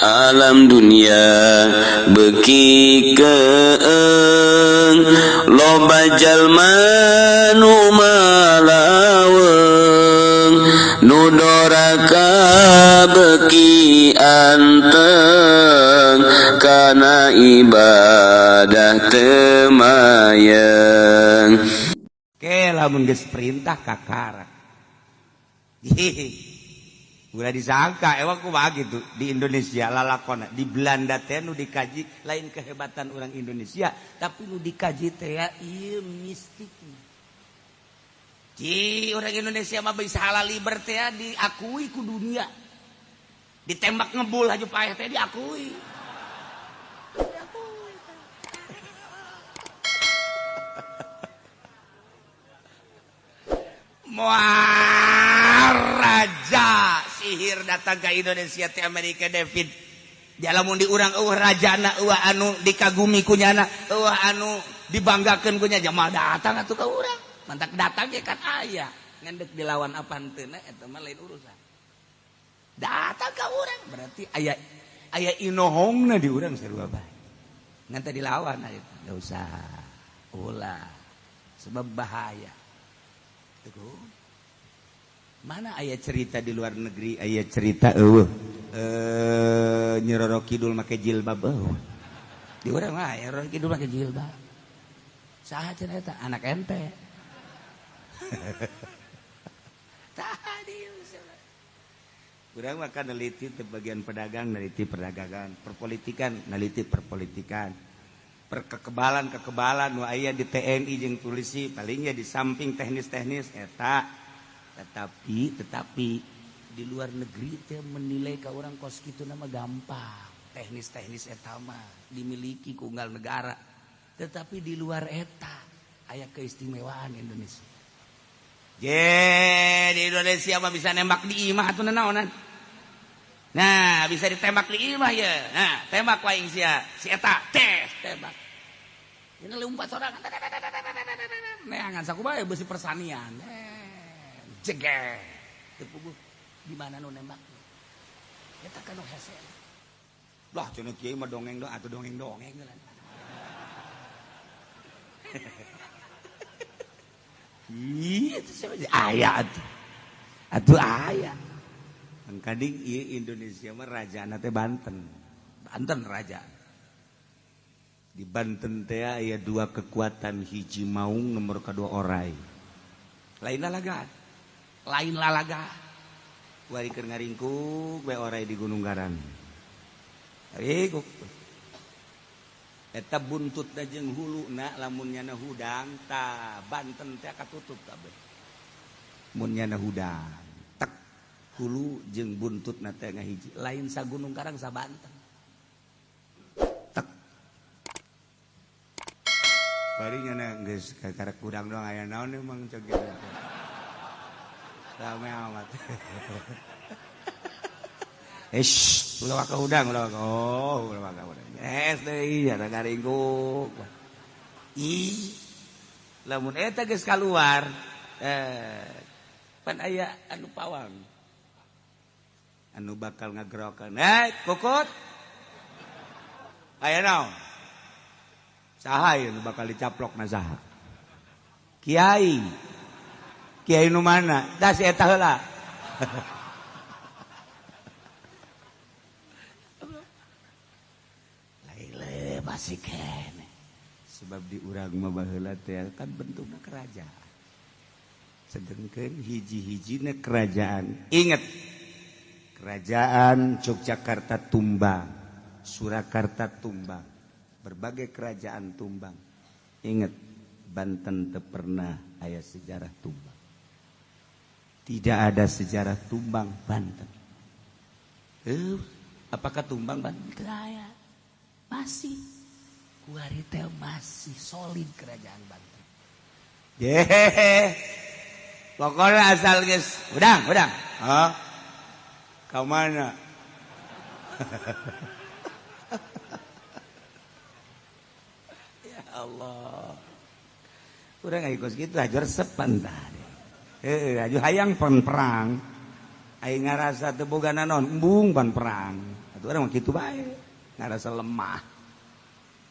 Alam dunia beki keeng loba jalma nu malaweng nu doraka beki anteng kana ibadah teu mayeng. Ke lamun geus perintah kakara. Ulah disangka emang kumaha gitu di Indonesia lalakona di Belanda teh nu dikaji lain kehebatan orang Indonesia tapi nu dikaji teh ya ieu mistik. Ci orang Indonesia mah bisa halal liber teh diakui ku dunia. Ditembak ngebul aja payah teh diakui. Diakui. Muar raja sihir datang ke Indonesia teh Amerika David. Dia lamun di urang eueuh rajana eueuh anu dikagumi ku nyana, eueuh anu dibanggakeun ku nya jamaah datang atuh ka urang. Mantak datang ge kan aya. Ngan deuk dilawan apa henteu eta mah lain urusan. Datang ka urang berarti aya aya inohongna di urang sarua bae. Ngan teh dilawan aya enggak usah. Ulah sebab bahaya. Mana aya cerita di luar negeri aya cerita eueuh Nyi Roro Kidul make jilbab eueuh. Di urang mah aya Roro Kidul make jilbab. Saha cenah eta anak ente. Tah di urang mah kan neliti teh bagian pedagang neliti perdagangan, perpolitikan neliti perpolitikan. Perkekebalan kekebalan nu aya di TNI jeung polisi palingnya di samping teknis-teknis eta tetapi di luar negeri teh menilai ka urang kos kitu nama gampang teknis-teknis eta mah dimiliki ku unggal negara tetapi di luar eta aya keistimewaan Indonesia. Je di Indonesia mah bisa nembak di imah atuh naonan. Nah bisa ditembak di imah ya. Nah tembak wae sia si eta tes tembak. Ini lompat orang neangan sakumaha besi persanian. Jeger. Teu puguh di mana nu nembak. Eta kan nu hese. Lah cenah kiai mah dongeng doang atuh dongeng-dongeng geus. Ih, itu siapa aya atuh. Atuh aya. Mangkading ieu Indonesia mah rajana teh Banten. Banten raja. Di Banten teh aya dua kekuatan hiji maung nomor kedua orai. Lain lalaga. Lain lalaga. Wari keur ngaringkuk we orai di Gunung Garang. Ringkuk. Eta buntutna jeung huluna lamun nyana hudang ta Banten teh katutup kabeh. Mun nyana hudang tek hulu jeung buntutna teh ngahiji lain sa Gunung Karang sa Banten. Bari nyana geus kakarek hudang doang aya naon emang cek gitu. Rame amat. Eish, ulah ka hudang, ulah ka. Oh, ulah ka hudang. Es deui nya ngaringkuk. Ih. Lamun eta geus kaluar, pan aya anu pawang. Anu bakal ngagerokan. Eh, kukut. Aya naon? Saha ieu nu bakal dicaplok na saha? Kiai. Kiai nu mana? Tah si eta heula. Laile masih kene. Sebab di urang mah baheula teh kan bentukna kerajaan. Sedengkeun hiji-hijina kerajaan. Ingat, kerajaan Yogyakarta tumbang, Surakarta tumbang. Berbagai kerajaan tumbang. Ingat, Banten teu pernah aya sejarah tumbang. Tidak ada sejarah tumbang Banten. Apakah tumbang Banten? Teu aya. Masih. Kuari teh masih solid kerajaan Banten. Yehehe. Pokoknya asal geus hudang, hudang. Hah? Ka mana? Allah. Urang aya kos kitu hajar resep tah. Heuh, aju hayang pan perang. Aing ngarasa teu boga naon, embung pan perang. Atuh urang mah kitu bae, ngarasa lemah.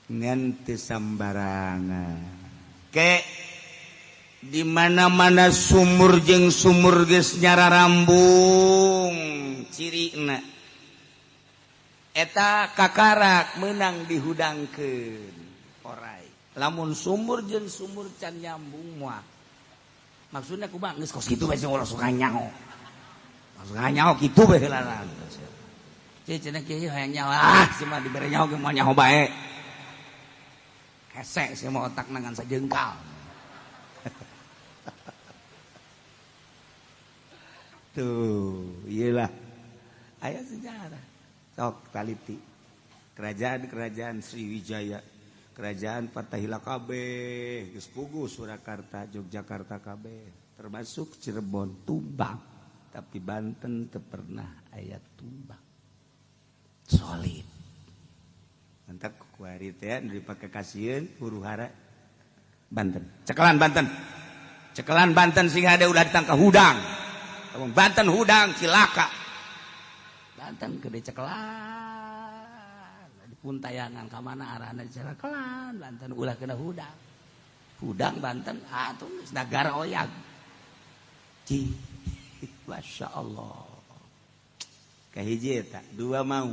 Ngan teu sambarangan. Ke di mana-mana sumur jeung sumur geus nyararambung cirina. Eta kakarak meunang dihudangkeun orai. Lamun sumur jeung sumur can nyambung moal. Maksudnya kumaha geus kos kitu bae sing ulah suka nyaho. Langsung nyaho kitu bae heula. Ceu cenah kieu hayang nyaho, ah si mah dibere nyaho ge moal nyaho bae. Hese si mah otakna ngan sajengkal. Tuh, iyalah. Aya sejarah. Sok taliti. Kerajaan-kerajaan Sriwijaya, kerajaan Fatahila kabeh, geus puguh Surakarta, Yogyakarta kabeh, termasuk Cirebon tumbang. Tapi Banten teu pernah aya tumbang. Solid. Mantap kuari teh nu dipake kasieun huru hara Banten. Cekelan Banten. Cekelan Banten sing hade ulah ditangka hudang. Lamun Banten hudang cilaka. Banten gede cekelan. Dipuntayangan ka mana arahna dicekelan Banten ulah kena hudang. Hudang Banten atuh geus nagara oyag. Ci. Masya Allah. Kahiji eta, dua mau.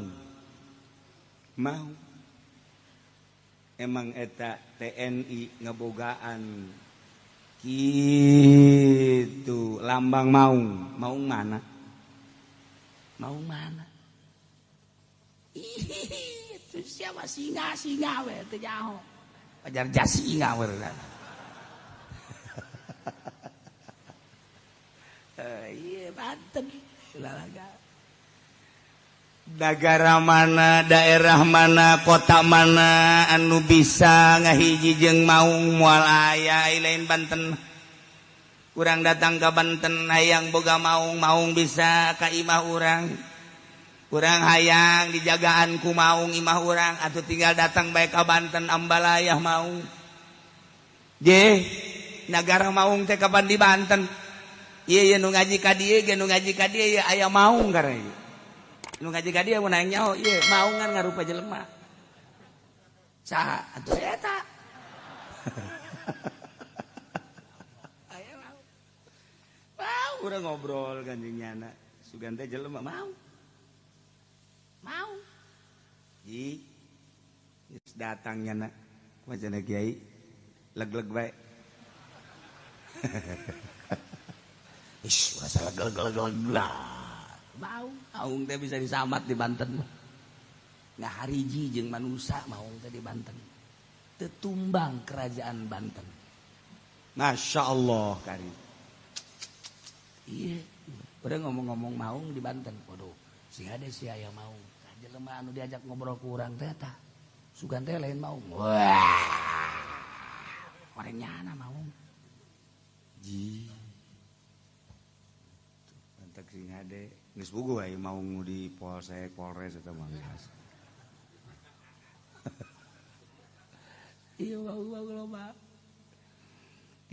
Mau. Emang eta TNI ngebogaan gitu lambang maung. Maung mana? Maung mana? Ih, itu siapa singa-singa we teu nyaho. Pajar jasinga we. Iya Banten lalaga. Negara mana, daerah mana, kota mana anu bisa ngahiji jeung maung moal aya lain Banten. Urang datang ka Banten hayang boga maung, maung bisa ka imah urang. Urang hayang dijagaan ku maung imah urang atuh tinggal datang bae ka Banten ambalayah maung. Je, nagara maung teh kapan di Banten? Iya, nu ngaji ka dieu ge nu ngaji ka dieu aya maung karena ieu. Nu ngaji ka dieu mun hayang nyaho ieu maungan ngarupa jelema. Saha atuh eta? Aya maung. Mau urang ngobrol kan jeung nyana. Sugan teh jelema mau. Mau. Ji. Geus datang nyana. Kumaha kiai? Leg-leg bae. Ish, rasa leg-leg-leg. Mau, maung teh bisa disamat di Banten. Nggak hariji jeung manusa maung teh di Banten. Tetumbang kerajaan Banten. Masya Allah kari. Iya, udah ngomong-ngomong maung di Banten. Waduh, si ada si aya maung. Tah jelema anu diajak ngobrol ku urang teh tah. Sugan teh lain maung. Wah. Orang nyana maung. Ji. Mantak sing hade. Geus puguh aya maung di Polsek, Polres eta mah geus. Iya maung loba.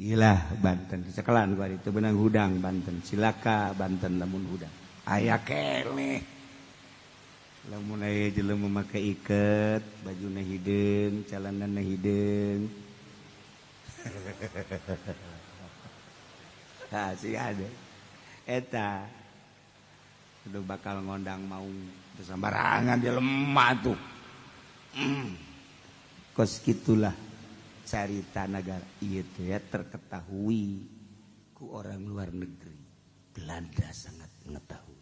Ilah Banten dicekelan ku ari teu beunang hudang Banten, cilaka Banten lamun hudang. Aya keneh. Lamun aya jelema make iket, bajuna hideung, calanana hideung. Tah sing hade. Eta udah bakal ngondang maung sembarangan dia lemah tuh. Kos gitulah carita negara itu ya terketahui ku orang luar negeri. Belanda sangat mengetahui,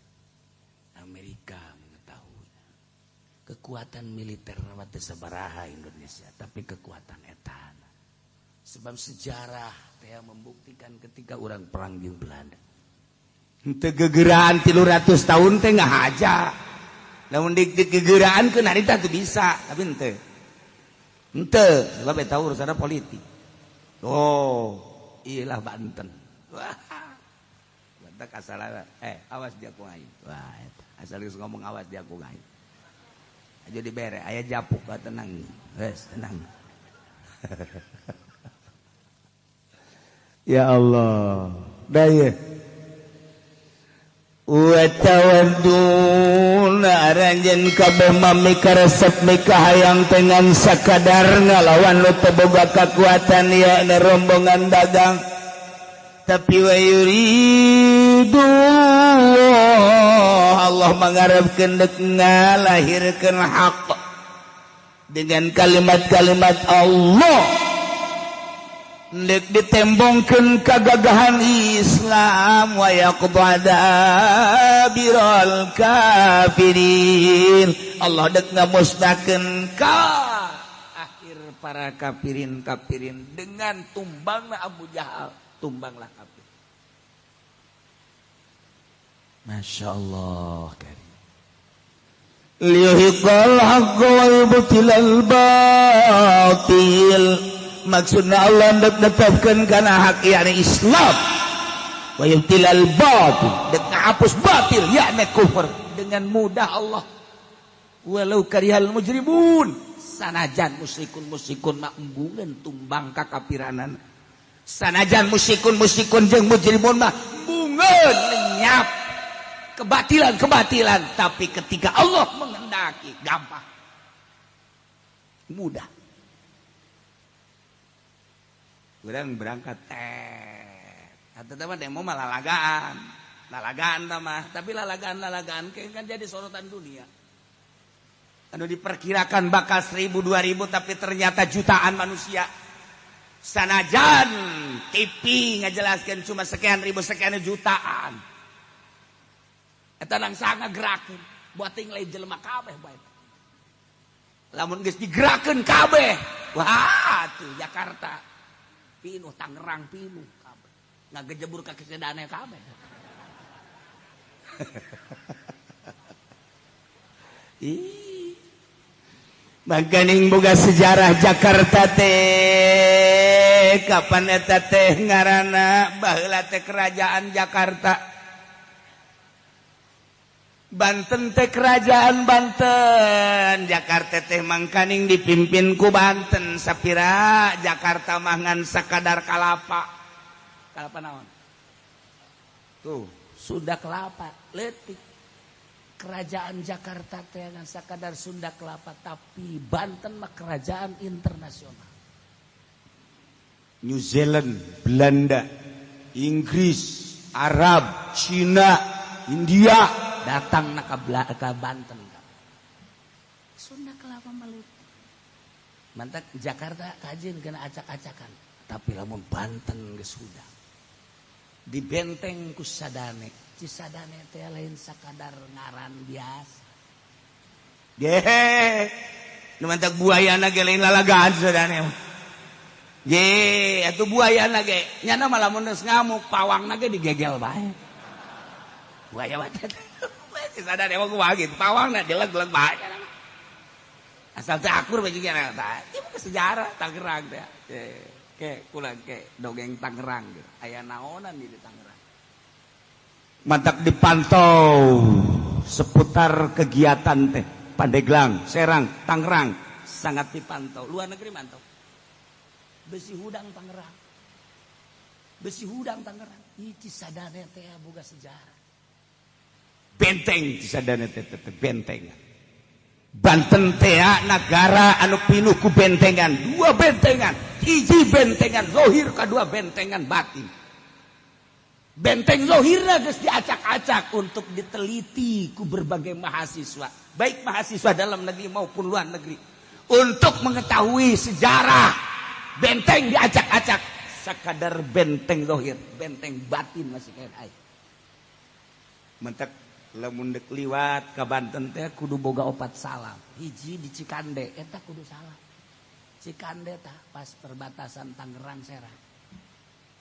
Amerika mengetahui kekuatan militer teu sabaraha Indonesia, tapi kekuatan etana. Sebab sejarah teh membuktikan ketika orang perang jeung Belanda teu gegeraan 300 tahun teh ngahaja. Lamun dik gegeraan keun harita teu bisa, tapi henteu. Henteu, sebab eta urusanna politik. Oh, iyalah Banten. Wah. Banten asalna awas dia ku aing. Wah, eta asal geus ngomong awas dia ku aing. Aja dibere, aya japuk tenang. Geus, tenang. Ya Allah. Dah ieu. Wa tawadduna aranjeun kabeh mami karesep mikahayang dengan sakadar ngalawan nu teu boga kakuatan ya rombongan dagang tapi wa yuridu Allah mangarepkeun deuk ngalahirkeun hak dengan kalimat-kalimat Allah dek ditembongkeun kagagahan Islam wa yaqda dabiral kafirin. Allah dek ngamusnahkeun ka akhir para kafirin dengan tumbangna Abu Jahal, tumbanglah kafir. Masya Allah karim. Liyuhiqqal haqq wa yubtilal batil. Maksudna Allah dek netepkeun kana hak yakni Islam wa yubtilal batil, dek ngahapus batil yakni kufur dengan mudah Allah. Walau karihal mujrimun, sanajan musyrikun mah embungeun tumbang ka kafiranan, sanajan musyrikun jeung mujrimun mah embungeun lenyap kebatilan-kebatilan, tapi ketika Allah menghendaki gampang mudah. Urang berangkat atau teman demo mah lalagaan mah, tapi lalagaan kan jadi sorotan dunia. Anu diperkirakan bakal 1000 2000 tapi ternyata jutaan manusia. Sanajan TV ngajelaskeun cuma sekian ribu sekian jutaan. Eta nang sangat gerakeun, buat ting lain jelema kabeh bae. Lamun geus digerakeun kabeh, wah tuh Jakarta pinuh, Tangerang pinuh kabeh. Ngagejebur ka kesedane kabeh. Ih. Mangkaning boga sejarah Jakarta teh kapan eta teh ngaranna baheula teh kerajaan Jakarta. Banten teh kerajaan Banten, Jakarta teh mangkaning dipimpin ku Banten sapira Jakarta mah ngan sakadar kalapa. Kalapa naon? Tuh, Sunda kelapa, leutik. Kerajaan Jakarta teh ngan sakadar Sunda kelapa, tapi Banten mah kerajaan internasional. New Zealand, Belanda, Inggris, Arab, Cina, India datang nak ke Banten. Sunda kelapa melit. Mantak Jakarta kajin kena acak-acakan. Tapi lamun Banten geus sudah. Di benteng ku Cisadane. Cisadane teh lain sakadar ngaran biasa. Ge, nu mantak buayana ge lain lalagaan Cisadane. Ge, atuh buayana ge nyana mah lamun geus ngamuk pawangna ge digegel bae. Buaya mah Cisadane mah kumaha gitu, pawangna jeleg-jeleg bae. Asal teh akur bae juga tah. Ieu sejarah Tangerang teh. Ke kula ke dongeng Tangerang gitu. Aya naonan di Tangerang. Mantak dipantau seputar kegiatan teh Pandeglang, Serang, Tangerang sangat dipantau. Luar negeri mantau. Besi hudang Tangerang. Besi hudang Tangerang. Ieu Cisadane teh boga sejarah. Benteng Cisadane teh benteng. Banten teh nagara anu pinuh ku bentengan, dua bentengan, hiji bentengan zohir kadua bentengan batin. Benteng zohirna geus diacak-acak untuk diteliti ku berbagai mahasiswa, baik mahasiswa dalam negeri maupun luar negeri, untuk mengetahui sejarah. Benteng diacak-acak, sakadar benteng zohir, benteng batin masih kayak air. Mentek lamun dek liwat ka Banten teh kudu boga opat salam. Hiji di Cikande eta kudu salam. Cikande tah pas perbatasan Tangerang Serang.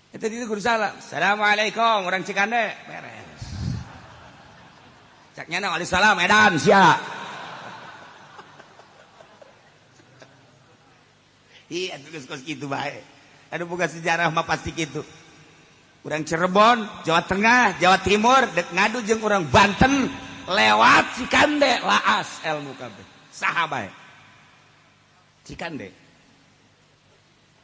Eta di kudu salam. Assalamualaikum orang Cikande. Beres. Cak nyana waalaikumsalam edan sia. Ih atuh geus kos kitu bae. Anu boga sejarah mah pasti kitu. Urang Cirebon, Jawa Tengah, Jawa Timur dek ngadu jeung urang Banten lewat Cikande laas ilmu kabeh. Saha bae? Cikande.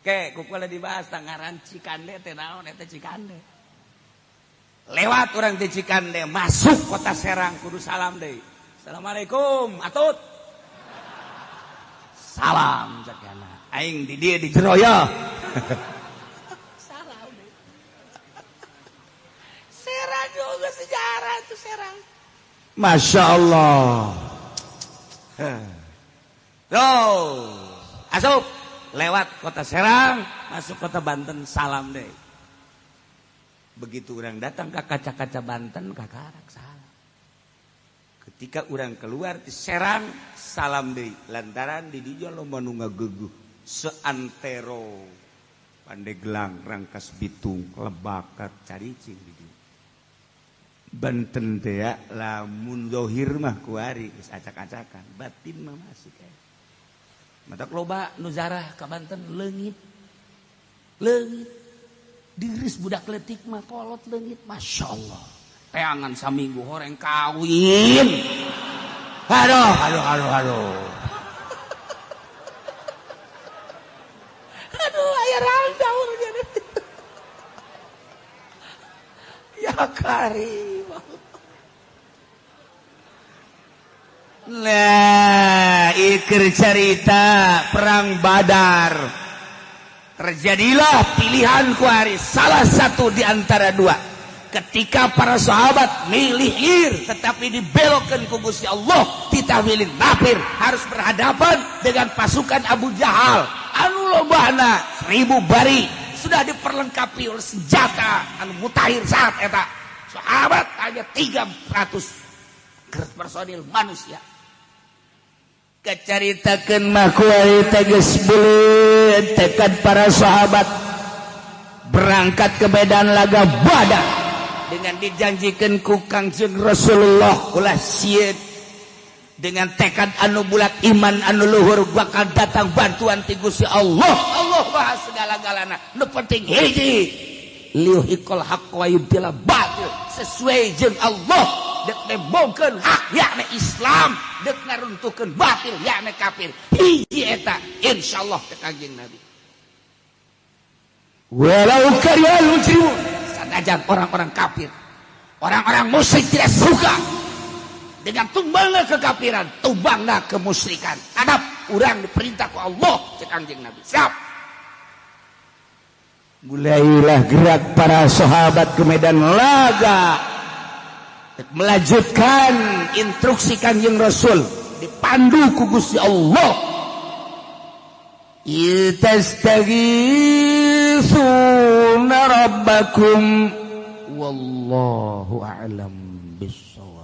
Ke ku kula dibahas tangaran Cikande teh naon eta Cikande. Lewat orang di Cikande masuk kota Serang kudu salam deui. Assalamualaikum atut. Salam cakana. Aing di dieu di jero ya. Salam deui. Serang juga sejarah itu Serang. Masya Allah. Tuh, asup lewat kota Serang masuk kota Banten salam deh. Begitu orang datang ke kaca-kaca Banten kakarak salam. Ketika orang keluar di Serang salam deui, lantaran di dieu loba nu ngageugeuh seantero Pandeglang, Rangkas Bitung, Lebak, Caricing di dieu. Banten teh ya, lamun zahir mah kuari geus acak-acakan, batin mah masih kayak. Matak loba nu zarah ka Banten leungit. Leungit. Diris budak letik mah kolot leungit, Masya Allah. Teangan saminggu horeng kawin. Aduh, aduh, aduh, aduh. Aduh, aya rangda urang. Ya karim. Nah, iker cerita perang Badar. Terjadilah pilihan kuari salah satu di antara dua. Ketika para sahabat milih ir tetapi dibelokkan ku Gusti Allah, titah milih nafir harus berhadapan dengan pasukan Abu Jahal anu lobana 1000 bari sudah diperlengkapi oleh senjata anu mutakhir saat eta. Sahabat hanya 300 personil manusia. Kecaritakeun mah kuari teh geus beuleut tekad para sahabat berangkat ke medan laga Badar dengan dijanjikan ku Kangjeng Rasulullah ulah sieun dengan tekad anu bulat iman anu luhur bakal datang bantuan ti Gusti Allah. Allah maha segala-galana, nu penting hiji liyuhiqal haqq wa yubtila batil, sesuai jeung Allah dek nembongkeun hak yakni Islam, dek ngaruntuhkeun batil yakni kafir. Hiji eta insyaallah teh Kangjeng Nabi. Walau karihal mujrimun, sanajan orang-orang kafir, orang-orang musyrik tidak suka dengan tumbangna kekafiran, tumbangna kemusyrikan. Adab urang diperintah ku Allah cek Kangjeng Nabi. Siap. Mulailah gerak para sahabat ke medan laga melanjutkan instruksi Kangjeng Rasul dipandu ku Gusti Allah. Istaghithuna rabbakum wallahu a'lam bissawab.